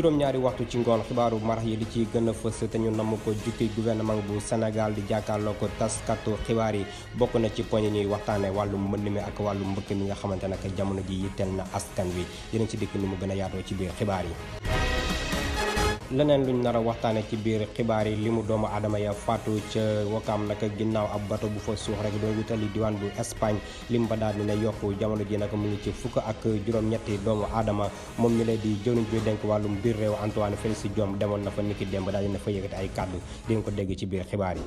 juróom-ñaari waxtu ci ngoon xibaaru marax yi li ci gën a fës te ñu namm ko jukki gouvernement bu Sénégal di jàkkaarloo ko taskatu xibaar yi bokk na ci poñ yi ñuy waxtaane wàllu mbënd mi ak wàllu mbëkk mi nga xamante nag jamono ji yitteel na askan wi dinañ ci dikk ni mu gën a yaatoo ci biir xibaar yi. leneen luñ nar a waxtaane ci biir xibaar yi limu doomu aadama ya faatu ca Wakaam nag ginnaaw ab bato bu fa suux rek doon wutali diwaan bu Espagne lim ba daal dina yokku jamono ji nag mu ngi ci fukk ak juróom-ñetti doomu aadama moom ñu leen di jëwriñ bi denk wàllum biir réew Antoine Félix Diome demoon na fa niki démb daal dina fa yëkkati ay kàddu di nga ko dégg ci biir xibaar yi.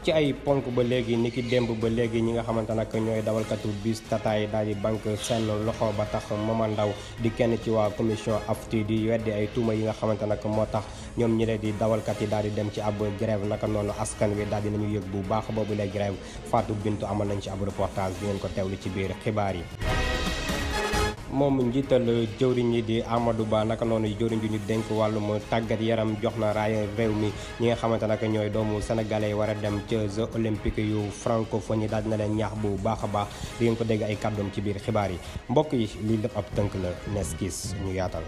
ci ay ponk ba léegi niki démb ba léegi ñi nga xamante nag ñooy dawalkatu bus Tata yi daal di banque seen loxo ba tax Mama Ndaw di kenn ci waa commission AFTU di weddi ay tuuma yi nga xamante nag moo tax ñoom ñi leen di dawalkat yi daal di dem ci ab grève naka noonu askan wi daal di nañu yëg bu baax boobu lay grève Fatou Bintou amal nañ ci ab reportage di ngeen ko teewlu ci biir xibaar yi. moom njiital jëwriñ yi di Amadou Ba naka noonu jëwriñ ji ñu dénk wàllum tàggat yaram jox na raaya réew mi ñi nga xamante nag ñooy doomu sénégalais war a dem ca Jeux olympiques yu francophone yi daal dina leen ñaax bu baax a baax di ngeen ko dégg ay kàddoom ci biir xibaar yi mbokk yi lii lépp ab tënk la nees gis ñu yaatal.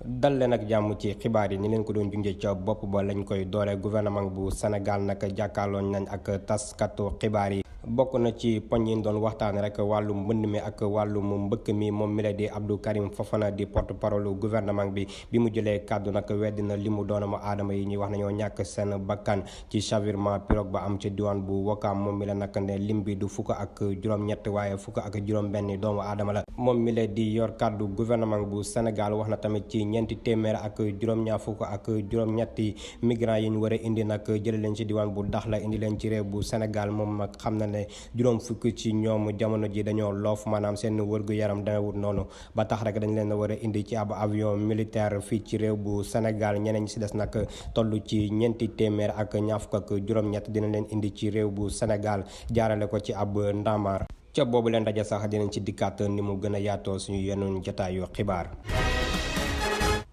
dal leen ak jàmm ci xibaar yi ni leen ko doon junjee ca bopp ba lañ koy doore gouvernement bu Sénégal nag jàkkaarlooñ nañ ak taskatu xibaar yi bokk na ci poñ yi doon waxtaane rek wàllum mbënd mi ak wàllum mbëkk mi moom mi la di Abdou Karim Fofana di porte parole gouvernement bi mu jëlee kàddu nag weddi na li mu doonamu aadama yi ñuy wax nañoo ñàkk seen bakkan ci chavirement pirogue ba am ci diwaan bu Wakaam moom mi la nag ne lim bi du fukk ak juróom-ñett waaye fukk ak juróom-benn doomu aadama la moom mi la di yor kàddu gouvernement bu Sénégal wax na tamit ci ñeenti téeméer ak juróom-ñaar fukk ak juróom-ñetti migrants yi ñu war a indi nag jële leen ci diwaan bu Dakhla indi leen ci réew bu Sénégal moom nag xam na ne juróom fukk ci ñoom jamono ji dañoo loof maanaam seen wërgu yaram demewut noonu ba tax rek dañ leen war a indi ci ab avion militaire fii ci réew bu Sénégal ñeneen ñi si des nag toll ci ñeenti téeméer ak ñaar fukk ak juróom-ñett dina leen indi ci réew bu Sénégal jaarale ko ci ab ndamar ca boobu leen daje sax dinañ ci dikkaat ni mu gën a yaatoo suñu yeneen jotaayu xibaar.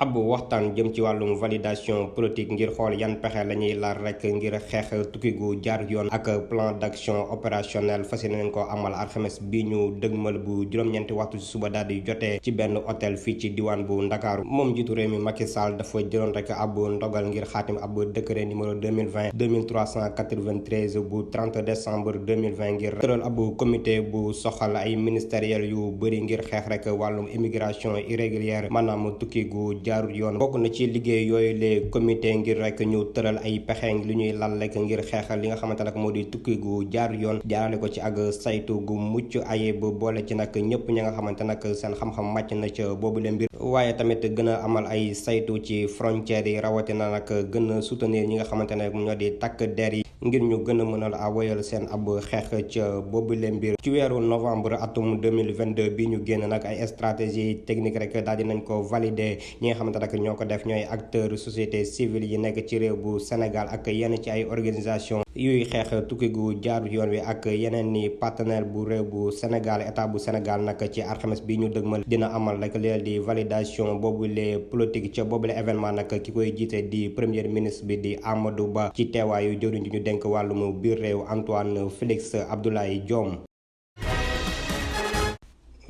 ab waxtaan jëm ci wàllum validation politique ngir xool yan pexe la ñuy laal rek ngir xeex tukki gu jaar yoon ak plan d'action opérationnel fas yéene nañ ko amal alxames bi ñu dëgmal bu juróom-ñeenti waxtu ci suba daal di jotee ci benn hôtel fii ci diwaan bu Ndakaaru moom njiitu réew mi Macky Sall dafa jëloon rek ab ndogal ngir xaatim ab décret numéro 2393 bu 30 décembre 2020 ngir tëral ab comité bu soxal ay ministériel yu bëri ngir xeex rek wàllum immigration irrégulière maanaam tukki gu jaarul yoon bokk na ci liggéey yooyu les comité ngir rek ñu tëral ay pexe lu ñuy lal rek ngir xeexal li nga xamante nag moo di tukki gu jaar yoon jaarale ko ci ak saytu gu mucc ayib boole ci nag ñëpp ñi nga xamante nag seen xam-xam màcc na ca boobu le mbir waaye tamit gën a amal ay saytu ci frontières yi rawatina nag gën a soutenir ñi nga xamante ne ñoo di takk der yi ngir ñu gën a mën a woyal seen ab xeex ca boobu le mbir ci weeru novembre atum 2022 bi ñu génn nag ay stratégie technique rek daal dinañ ko valider ñi nga xamante nag ñoo ko def ñooy acteur société civile yi nekk ci réew bu Sénégal ak yenn ci ay organisation yuy xeex tukki gu jaaru yoon wi ak yeneen ni partenaire bu réew bu Sénégal état bu Sénégal nag ci alxames bi ñu dëgmal dina amal rek leel di validation boobu les politique ca boobu le événement nag ki koy jiite di premier ministre bi di Amadou Ba ci teewaayu jëwriñ ñu dénk wàllum biir réew Antoine Félix Abdoulaye Diome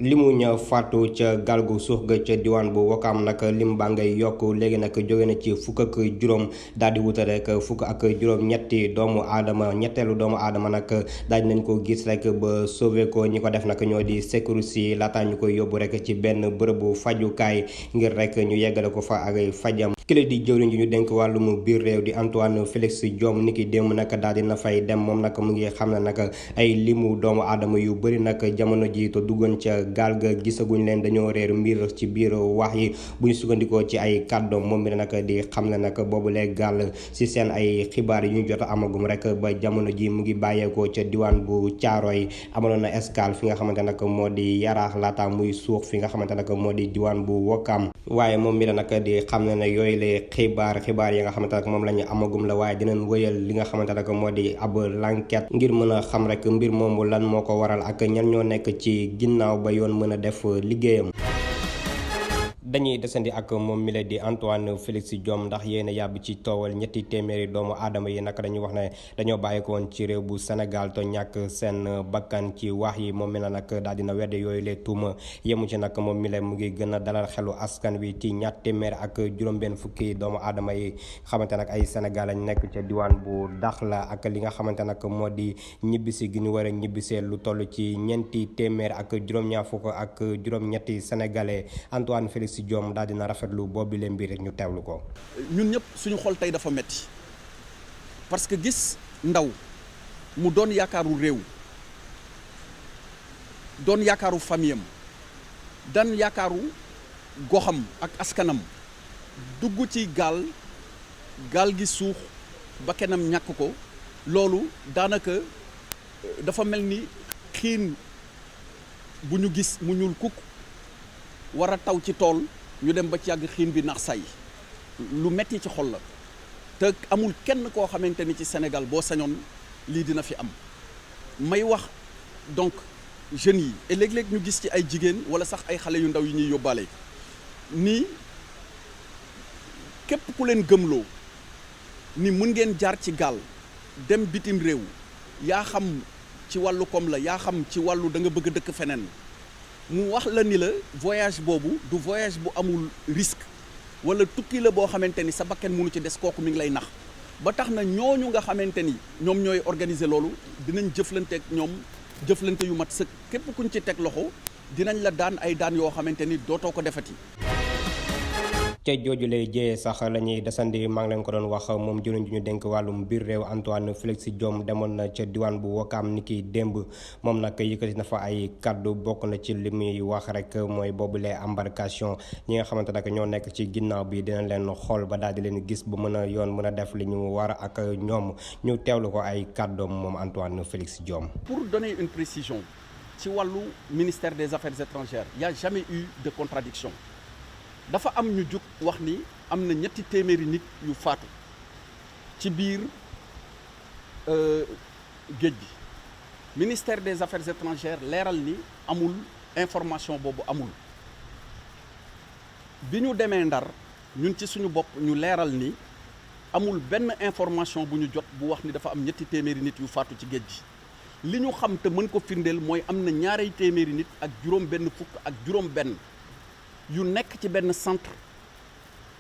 limu ña faatu ca gaal gu suux ga ca diwaan bu Wakaam nag lim baa ngay yokk léegi nag jóge na ci fukk ak juróom daal di wuta rek fukk ak juróom ñetti doomu aadama ñetteelu doomu aadama nag daal nañ ko gis rek ba sauver ko ñi ko def nag ñoo di sécurité laataa ñu koy yóbbu rek ci benn bërëbu fajukaay ngir rek ñu yeggale ko fa ak fajam kile di jëwriñ ji ñu dénk wàllum biir réew di Antoine Félix Diome niki démb nag daal dina fay dem moom nag mu ngi xam ne nag ay limu doomu aadama yu bëri nag jamono ji te duggoon ca gaal ga gisaguñ leen dañoo réer mbir ci biir wax yi bu ñu sukkandikoo ci ay kàddoom moom mi nag di xam ne nag boobulee gaal si seen ay xibaar yi ñu jot amagum rek ba jamono ji mu ngi bàyyeekoo ca diwaan bu Caaroy amaloon na escale fi nga xamante nag moo di Yaraax laata muy suux fi nga xamante nag moo di diwaan bu Wakaam waaye moom mi nag di xam ne yooyu le xibaar yi nga xamante nag moom la ñu amagum la waaye dinañ wëyal li nga xamante nag moo di ab l'enquête ngir mën a xam rek mbir moomu lan moo ko waral ak ñan ñoo nekk ci ginnaaw ba yoon mën a def liggéeyam dañuy desandi ak moom mi la di Antoine Félix Diome ndax yéen a yàbb ci toowal ñetti téeméeri doomu aadama yi naka dañuy wax ne dañoo bàyyi ko woon ci réew bu Sénégal te ñàkk seen bakkan ci wax yi moom mi la nag daal dina wedde yooyu lee tuuma yemu ci nag moom mi la mu ngi gën a dalal xelu askan wi ci ñaar téeméer ak juróom-benn fukki doomu aadama yi xamante nag ay Sénégal lañ nekk ca diwaan bu Dakhla ak li nga xamante nag moo di ñibbisi gi ñu war a ñibbisee lu toll ci ñeenti téeméer ak juróom-ñaar fukk ak juróom-ñetti sénégalais Antoine Félix Diome daal dina rafetlu boobu leen mbir rek ñu teewlu ko. ñun ñëpp suñu xol tey dafa metti parce que gis ndaw mu doon yaakaaru réew doon yaakaaru famille am daan yaakaaru goxam ak askanam dugg ci gaal gi suux ba kenam ñàkk ko loolu daanaka dafa mel ni xiin bu ñu gis mu ñuul kukk war a taw ci tool ñu dem ba ci yàgg xiin bi nax say lu metti ci xol la te amul kenn koo xamante ni ci Sénégal boo sañoon lii dina fi am may wax donc jeunes yi et léeg-léeg ñu gis ci ay jigéen wala sax ay xale yu ndaw yi ñuy yóbbaale nii képp ku leen gëmloo ni mën ngeen jaar ci gaal dem bitim réew yaa xam ci wàllu koom la yaa xam ci wàllu da nga bëgg a dëkk feneen mu wax la ni la voyage boobu du voyage bu amul risque wala tukki la boo xamante ni sa bakken mënu ci des kooku mi ngi lay nax ba tax na ñooñu nga xamante ni ñoom ñooy organiser loolu dinañ jëflante ak ñoom jëflante yu mat sëkk képp kuñ ci teg loxo dinañ la daan ay daan yoo xamante ni dootoo ko defati. ca jooju lay jëyee sax la ñuy desandi maa ngi leen ko doon wax moom jëriñ ju ñu dénk wàllum biir réew Antoine Félix Diome demoon na ca diwaan bu Wakaam ni ki démb moom nag yëkkati na fa ay kaddu bokk na ci li muy wax rek mooy boobule embarcation ñi nga xamante nag ñoo nekk ci ginnaaw bi dinañ leen xool ba daal di leen gis ba mën a yoon mën a def li ñu war ak ñoom ñu teewlu ko ay kàddoom moom Antoine Félix Diome. Pour donner une précision ci wàllu ministère des Affaires étrangères il y a jamais eu de contradiction dafa am ñu jug wax ni am na ñetti téeméeri nit yu faatu ci biir géej gi ministère des Affaires étrangères leeral ni amul information boobu amul bi ñu demee Ndar ñun ci suñu bopp ñu leeral ni amul benn information bu ñu jot bu wax ni dafa am ñetti téeméeri nit yu faatu ci géej gi li ñu xam te mën ko firndeel mooy am na ñaari téeméeri nit ak juróom benn fukk ak juróom benn yu nekk ci benn centre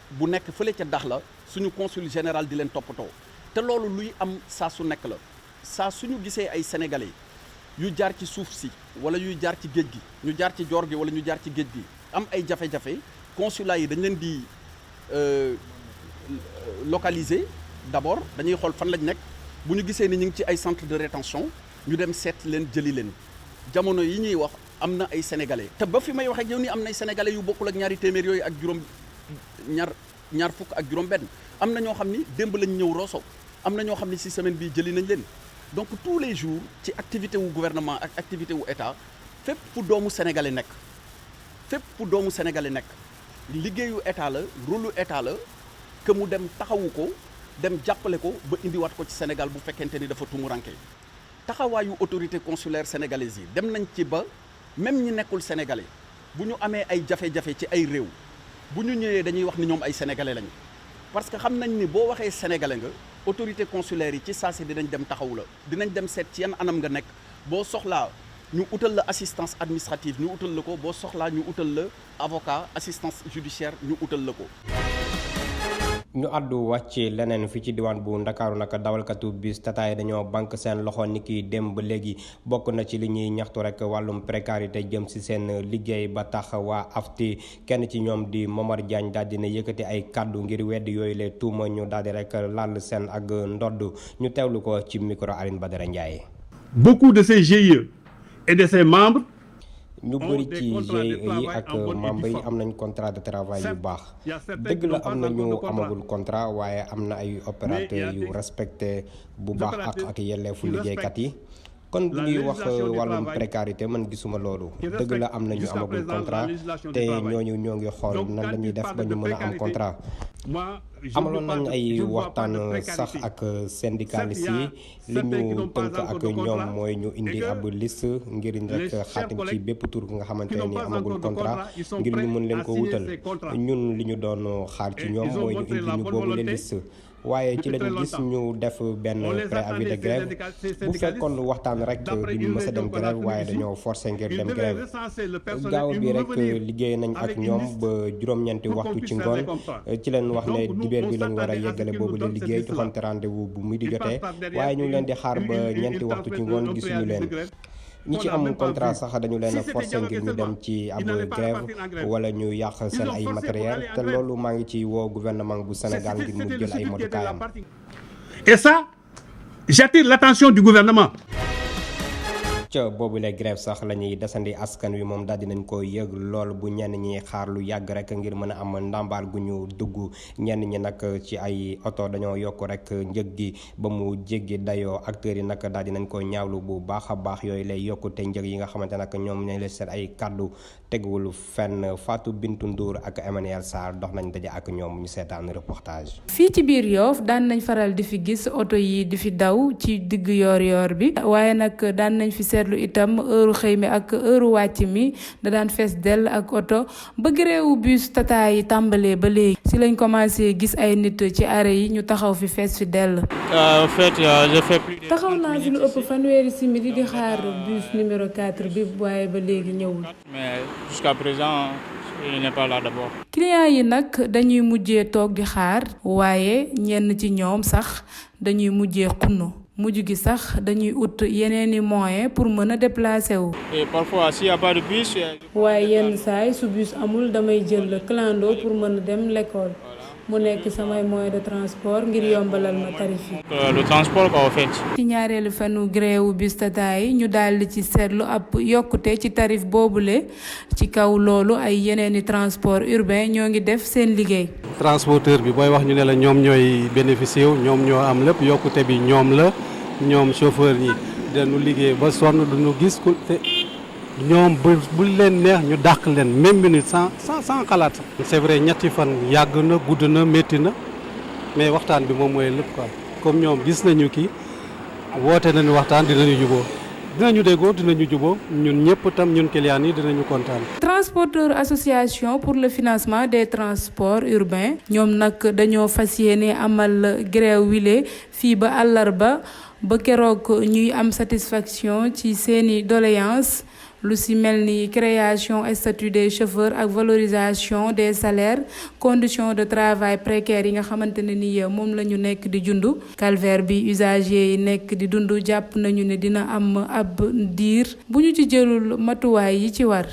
bu nekk fële ca Dakhla suñu consul général di leen toppatoo te loolu luy am saa su nekk la saa suñu gisee ay sénégalais yu jaar ci suuf si wala yuy jaar ci géej gi ñu jaar ci joor gi wala ñu jaar ci géej gi am ay jafe-jafe consulat yi dañ leen di localiser d'abord dañuy xool fan lañ nekk bu ñu gisee ni ñu ngi ci ay centre de rétention ñu dem seet leen jëli leen jamono yi ñuy wax am na ay sénégalais te ba fi may wax ak yow ni am na ay sénégalais yu bokkul ak ñaari téeméer yooyu ak juróom ñaar fukk ak juróom benn am na ñoo xam ni démb lañ ñëw Rosso am na ñoo xam ni ci semaine bi jëli nañ leen donc tous les jours ci activité wu gouvernement ak activité wu état fépp fu doomu sénégalais nekk liggéeyu état la rôlu état la que mu dem taxawu ko dem jàppale ko ba indiwaat ko ci Sénégal bu fekkente ni dafa tumuranke taxawaayu autorité consulaire sénégalaise yi dem nañ ci ba même ñi nekkul sénégalais bu ñu amee ay jafe-jafe ci ay réew bu ñu ñëwee dañuy wax ni ñoom ay sénégalais lañu parce que xam nañ ni boo waxee sénégalais nga autorité consulaire yi ci saa si dinañ dem taxawu la dinañ dem seet ci yan anam nga nekk boo soxlaa ñu utal la assistance administrative ñu utal la ko boo soxlaa ñu utal la avocat assistance judiciaire ñu utal la ko. ñu àddu wax ci leneen fi ci diwaan bu Ndakaaru nag dawalkatu bis Tata yi dañoo banque seen loxo ni ki dem ba léegi bokk na ci li ñuy ñaxtu rek wàllum précarité jëm si seen liggéey ba tax waa AFTI kenn ci ñoom di Momar Diagne daal dina yëkkati ay kaddu ngir weddi yooyu lee tuuma ñu daal di rek lal seen ak ndodd ñu teewlu ko ci micro Aline Badara Ndiaye. Beaucoup de ces GIE et de ses membres. ñu bëri ci GIE yi ak membres yi am nañ contrat de travail yu baax dëgg la am na ñu amagul contrat waaye am na ay opérateurs yu respecté bu baax ak yelleefu liggéeykat yi kon bu ñuy wax wàllum précarité man gisuma loolu dëgg la am na ñu amagul contrat te ñooñu ñoo ngi xool nan la ñuy def ba ñu mën a am contrat. amaloon nañ ay waxtaan sax ak syndicalistes yi li ñu tënk ak ñoom mooy ñu indi ab liste ngir rek xaatim ci bépp tur nga xamante ne ni amagul contrat ngir ñu mën leen ko wutal ñun li ñu doon xaar ci ñoom mooy ñu indi ñu boobu le liste. waaye ci lañu gis ñu def benn préavis de grève bu fekkoon waxtaan rek duñu mës a dem grève waaye dañoo forcé ngir dem grève gaaw bi rek liggéey nañ ak ñoom ba juróom-ñeenti waxtu ci ngoon ci leen wax ne dibéer bi lañ war a yeggale boobu la liggéey joxante rendez-vous bu muy di jotee waaye ñu ngi leen di xaar ba ñeenti waxtu ci ngoon gisuñu leen. ñi ci am contrat sax dañu leen a forcé ngir ñu dem ci ab grève wala ñu yàq seen ay matériel te loolu maa ngi ci woo gouvernement bu Sénégal ngir mu jël ay motukaayam. Et ça, j'attire l'attention du gouvernement. ca boobu la grève sax la ñuy desandi askan wi moom daal dinañ ko yëg lool bu ñenn ñi xaar lu yàgg rek ngir mën a am ndàmbaal gu ñu dugg ñenn ñi nag ci ay oto dañoo yokk rek njëg gi ba mu jéggi dayoo acteurs yi nag daal dinañ ko ñaawlu bu baax a baax yooyu lay yokkute njëg yi nga xamante nag ñoom ñooy leen seen ay kàddu teguwul fenn. Fatou Bintou Ndour ak Emmanuel Sarr dox nañ daje ak ñoom ñu seetaan reportage. fii ci biir Yoff daan nañ faral di fi gis oto yi di fi daw ci digg yoor bi waaye nag daan nañ fi seetlu itam heure xëy mi ak heure wàcc mi da daan fees dell ak oto ba gréewu bus tata yi tàmbalee ba léegi si lañ commencé gis ay nit ci arrêt yi ñu taxaw fi fees fi dell. taxaw naa fi lu ëpp fanweeri simili di xaar bus numéro 4 bi waaye ba léegi ñëwul. Mais jusqu'à présent il n'est pas là d'abord. clients yi nag dañuy mujjee toog di xaar waaye ñenn ci ñoom sax dañuy mujjee xunnu mujj gi sax dañuy ut yeneeni moyen pour mën a déplacer wu. Et parfois s'il y a pas de bus. waaye yenn saay su bus amul damay jël clando pour mën a dem l'école mu nekk samay moyen de transport ngir yombalal ma tarif yi. Le transport quoi en fait. ci ñaareelu fanu grève bus tata yi ñu daldi ci seetlu ab yokkute ci tarif boobule ci kaw loolu ay yeneeni transport urbain ñoo ngi def seen liggéey. transporteur bi booy wax ñu ne la ñoom ñooy bénéficié wu ñoom ñoo am lépp yokkute bi ñoom la ñoom chauffeur yi dañu liggéey ba sonn duñu gis ku te ñoom bu leen neex ñu dàq leen même minute sans xalaat. c'est vrai ñetti fan yàgg na gudd na métti na mais waxtaan bi moom mooy lépp quoi comme ñoom gis nañu kii woote nañu waxtaan dinañu juboo dinañu déggoo dinañu juboo ñun ñëpp tam ñun clients yi dinañu kontaan. Transporteur association pour le financement des transports urbains ñoom nag dañoo fas yéene amal grève wile fii ba àllarba ba keroog ñuy am satisfaction ci seeni doléances lu si mel ni création statut des chauffeurs ak valorisation des salaires conditions de travail précaires yi nga xamante ne ni moom la ñu nekk di jundu calvaire bi usagers yi nekk di dund jàpp nañu ne dina am ab diir bu ñu ci jëlul matuwaay yi ci war.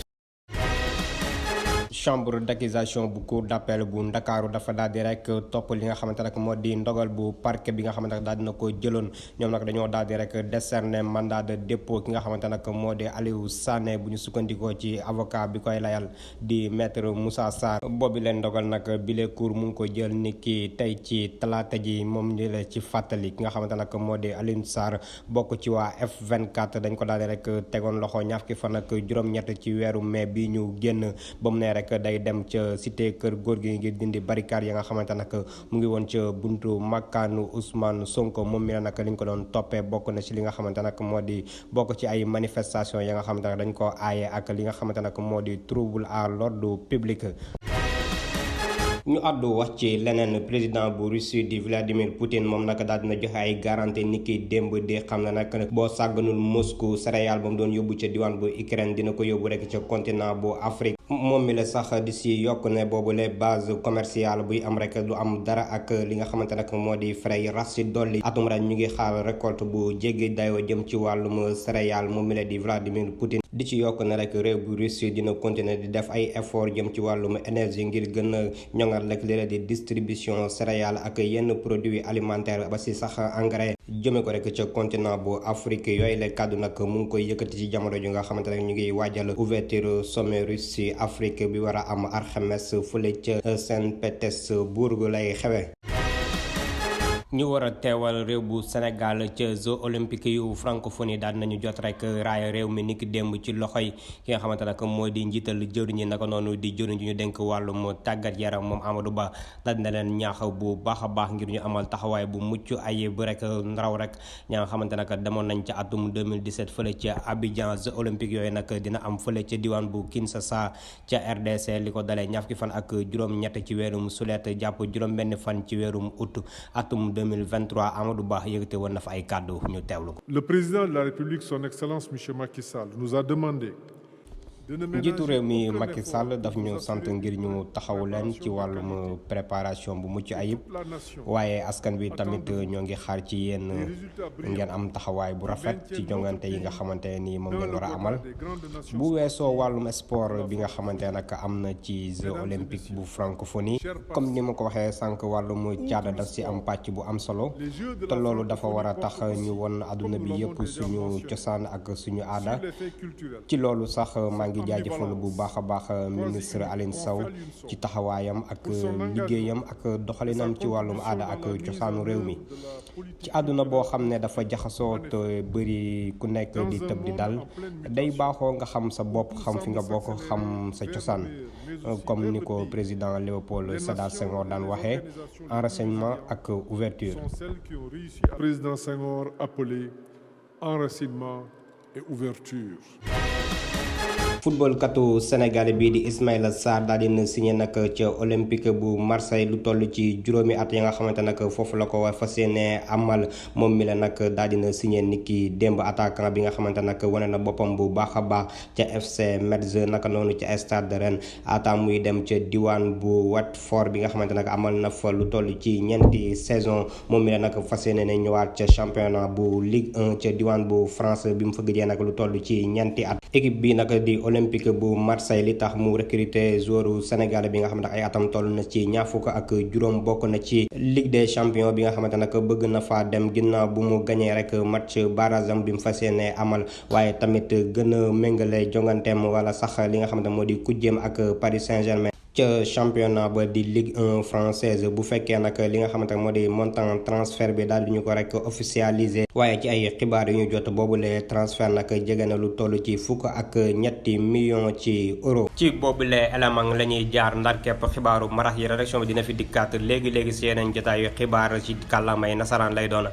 chambre d'accusation bu cour d'appel bu Ndakaaru dafa daal di rek topp li nga xamante nag moo di ndogal bu parquet bi nga xamante nag daal dina ko jëloon ñoom nag dañoo daal di rek décerner mandat de dépôt ki nga xamante nag moo di Aliou Sané bu ñu sukkandikoo ci avocat bi koy layal di maître Moussa Sarr boobi leen ndogal nag bile cour mu ngi ko jël ni ki tey ci talaata ji moom ni la ci fàttali ki nga xamante nag moo di Aliou Sarr bokk ci waa F24 dañ ko daal di rek tegoon loxo ñaar fukki fan ak juróom-ñett ci weeru mai bi ñu génn ba mu ne rek day dem ca cité kër góor gi ngir dindi barricade ya nga xamante nag mu ngi woon ca buntu makkaanu Ousmane Sonko moom mi la nag li ñu ko doon toppee bokk na ci li nga xamante nag moo di bokk ci ay manifestation ya nga xamante nag dañ ko aaye ak li nga xamante nag moo di trouble à l'ordre public. ñu àddu wax ci leneen président bu Russie di Vladimir Poutine moom nag daal dina joxe ay garantie ni ki démb di xam ne nag boo sàgganul Moscou céréale ba mu doon yóbbu ca diwaan bu Ukraine dina ko yóbbu rek ca continent bu Afrique moom mi la sax di si yokk ne boobu les base commerciale buy am rek du am dara ak li nga xamante nag moo di frais rax si dolli atum ren ñu ngi xaar récolte bu jéggi dayoo jëm ci wàllum céréale moom mi la di Vladimir Poutine di ci yokk ne rek réew bu Russie dina continuer di def ay effort jëm ci wàllum énergie ngir gën a ñoŋal rek li di distribution céréale ak yenn produits alimentaires ba si sax engrais jëme ko rek ca continent bu Afrique yooyu la kàddu nag mu ngi koy yëkkati ci jamono ji nga xamante ne ñu ngi waajal ouverture sommet Russie Afrique bi war a am alxames fële ca Saint-Pétersbourg lay xewe ñu war a teewal réew bu Sénégal ca Jeux olympiques yu francophonie daal nañu jot rek raaya réew mi niki démb ci loxoy ki nga xamante nag mooy di njiital jëwriñ ñi naka noonu di jëwriñ ñu dénk wàllum tàggat yaram moom Amadou Ba daal na leen ñaax bu baax a baax ngir ñu amal taxawaay bu mucc ayib rek raw rek ña nga xamante nag demoon nañ ca atum 2017 fële ca Abidjan Jeux olympiques yooyu nag dina am fële ca diwaan bu Kinshasa ca RDC li ko dalee ñaar fukki fan ak juróom-ñett ci weerum sulet jàpp juróom-benn fan ci weerum août atum 2023 Amadou Ba yëgate woon na fa ay kàddu ñu teewlu ko. Le président de la République, son excellence monsieur Macky Sall, nous a demandé. njiitu réew mi Macky Sall daf ñu sant ngir ñu taxaw leen ci wàllum préparation bu mucc ayib waaye askan bi tamit ñoo ngi xaar ci yéen ngeen am taxawaay bu rafet ci jongante yi nga xamante ni moom ngeen war a amal bu weesoo wàllum sport bi nga xamante nag am na ci Jeux olympiques bu francophonie comme ni ma ko waxee sànq wàllum caada daf si am pàcc bu am solo te loolu dafa war a tax ñu won àdduna bi yëpp suñu cosaan ak suñu aada ci loolu sax maa ngi jaajëfal bu baax a baax ministre Aline Sow ci taxawaayam ak liggéeyam ak doxalinam ci wàllum aada ak cosaanu réew mi ci àdduna boo xam ne dafa jaxasoo te bëri ku nekk di tëb di dal day baaxoo nga xam sa bopp xam fi nga bokk xam sa cosaan comme ni ko président Léopold Sédar Senghor daan waxee enracinement ak ouverture. Président Senghor appelé enracinement et ouverture. football katu Sénégal bii di Ismaïla Sarr daal dina signé nag ca Olympique bu Marseille lu toll ci juróomi at yi nga xamante nag foofu la ko fas yéene amal moom mi la nag daal dina signé niki démb attaquant bi nga xamante nag wane na boppam bu baax a baax ca FC Metz naka noonu ca Stade de Rennes ata muy dem ca diwaan bu Watford bi nga xamante nag amal na fa lu toll ci ñeenti saison moom mi la nag fas yéene ne ñëwaat ca championnat bu Ligue 1 ca diwaan bu France bi mu fa gëjee nag lu toll ci ñeenti at équipe bi nag di Olympique bu Marseille li tax mu recruter joueur Sénégal bi nga xamante ay atam toll na ci ñaar fukk ak juróom bokk na ci Ligue des champions bi nga xamante nag bëgg na faa dem ginnaaw bu mu gañee rek match barrage am bi mu fas yéene amal waaye tamit gën a méngale jonganteem wala sax li nga xamante moo di kujjeem ak Paris Saint-Germain ca championnat ba di Ligue 1 française bu fekkee nag li nga xamante moo di montant transfert bi daal di ñu ko rek officialisé waaye ci ay xibaar yu ñu jot boobule transfert nag jege na lu toll ci fukk ak ñetti millions ci euro. ci boobule élément la ñuy jaar ndar képp xibaaru marax yi rédaction bi dina fi dikkaat léegi si yeneen jotaayu xibaar ci kàllaamay nasaraan lay doon.